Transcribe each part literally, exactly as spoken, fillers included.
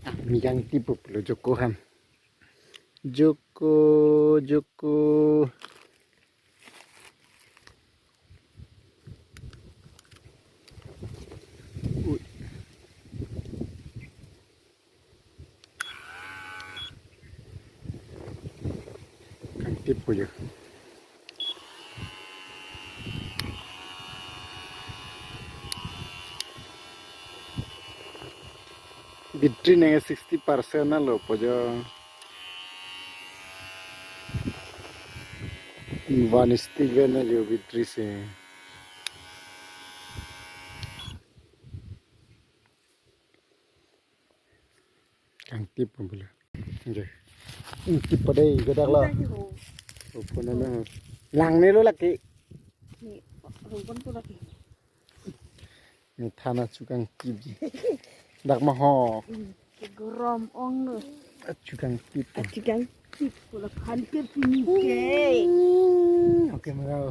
Ah, mi kangtip pulo Joko ham. Joko, Joko. Ui. Kangtip pulo. Battery nang sixty percent na lo pulo. One stick ve na jo battery si. Kangtip pulo. Oke. Kangtip pada ke dak lo. Opo na na. Langnelo lake. Ni, rungkon tu lake. Ni thana achu kangtip. Dak ma ho. Hmm, ke gorom ong lo. Achu kangtip. Achu kangtip pulo phan ke pini ke. Oke, mara.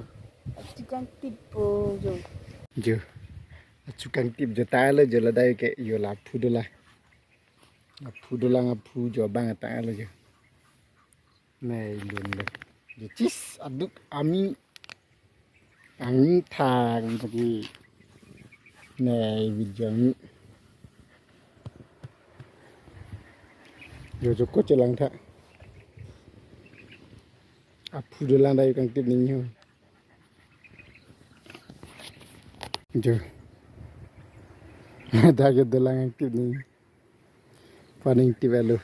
Achu kangtip po jo. Jo. Achu kangtip jo ta lo jo, ladak ke jo la aphu dolang. Aphu dolang, aphu jo abang ta lo jo. Ne lun le. Jo chis aduk ami. Angthak lagi. Ne video ami. Jo Joko chelang tha. Aphu dolang, dak kangtip ning ho. Jo. Dak dolang kangtip ning. Paning tip alo.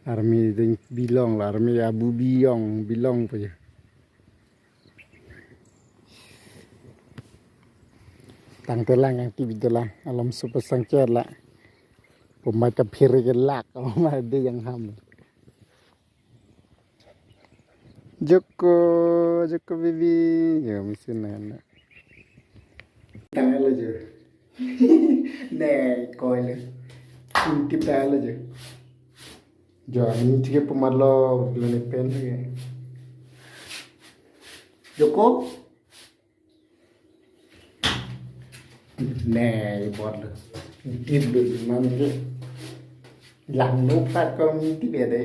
Army ding bilong la, army abu biyong, bilong pulo. Tang dolang, kangtip dolang. Alam super sangkar la. Pemai ke phiri ke lak, pemai de yang ham. Joko, Joko baby. Ya, mesin na na. Tang lo jo. Ne, koi lo. Kangtip ta lo jo. Jo, ini tiga pemar lo, lo ne pen ke. Joko. Ne, bor lo. Kangtip lo, man ke. Langno pat kangtip ya de.